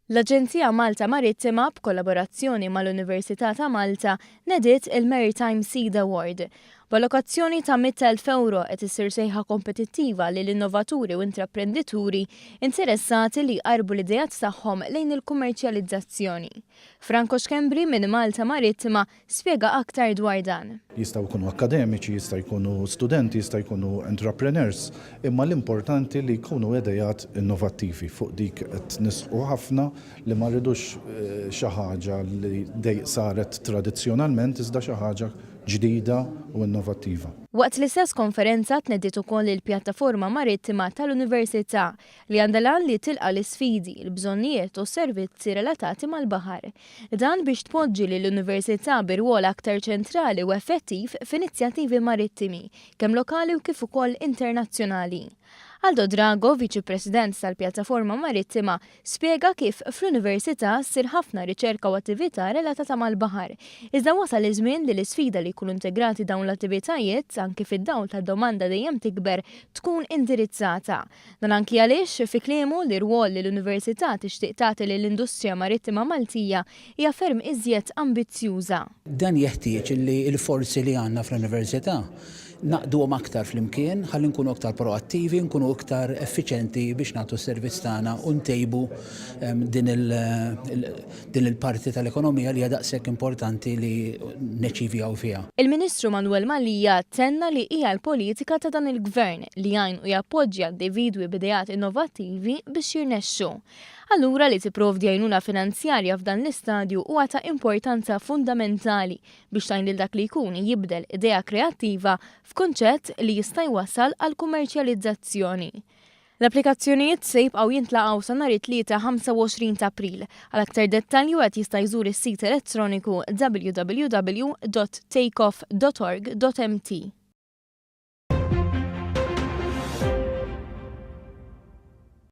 L-Aġenzija Malta Marittima, b'kollaborazzjoni mal-Università ta' Malta, nediet il-Maritime Seed Award. B'allokazzjoni ta' 100,000 ewro qed issir sejħa kompetittiva lil innovaturi u intraprendituri interessati li jqarrbu l-ideat tagħhom lejn il-kummerċjalizzazzjoni. Franco Schembri minn Malta Marittima spjega aktar dwar dan. Jistgħu jkunu akkademiċi, jista' jkunu studenti, jista' jkunu entrepreneurs, imma l-importanti li jkunu ideat innovattivi. Fuq dik qed nisħqu ħafna li ma rridux xi ħaġa li saret tradizzjonalment iżda xi ħaġa ġdida u innovattiva. Waqt l-istess konferenza tnediet ukoll il-pjattaforma marittima tal-Università li għandha l-għan li tilqa' l-isfidi, il-bżonnijiet u s-servizzi relatati mal-baħar. Dan biex tpoġġi lill-Università bi rwol aktar ċentrali u effettiv f'inizjattivi marittimi, kemm lokali u kif ukoll internazzjonali. Aldo Drago, Viċi President tal-Pjattaforma Marittima, spjega kif fl-Università ssir ħafna riċerka u attività relatata mal-baħar. Iżda wasal iż-żmien li l-isfida li jkunu integrati dawn l-attivitajiet, anki fid-dawl tad-domanda dejjem tikber, tkun indirizzata. Dan anki għaliex, fi kliemu, l-irwol li l-Università tixtieq tagħti lill-industrija marittima Maltija hija ferm iżjed ambizzjuża. Dan jeħtieġ li l-forzi li għandna fl-Università ngħaqqduhom aktar flimkien ħalli nkunu aktar proattivi, nkunu iktar effiċenti biex nagħtu s-servizz tagħna u ntejbu din din il-parti tal-ekonomija li hija daqshekk importanti li neċivjaw fiha. Il-Ministru Manuel Mallia tenna li hija l-politika ta' dan il-Gvern li jgħin u jappoġġja individwi b'ideat innovattivi biex jirnexxu. Allura li tipprovdi għajnuna finanzjarja f'dan l-istadju huwa ta' importanza fundamentali biex tgħin lil dak li jkun jibdel idea kreattiva f'kunċett li jista' jwassal għall-kummerċjalizzazzjoni. L-applikazzjonijiet se jibqgħu jintlaqgħu sa nhar it-Tlieta 25 ta' April. Għal aktar dettalji wieħed jista' jżur is-sit elettroniku www.takeoff.org.mt.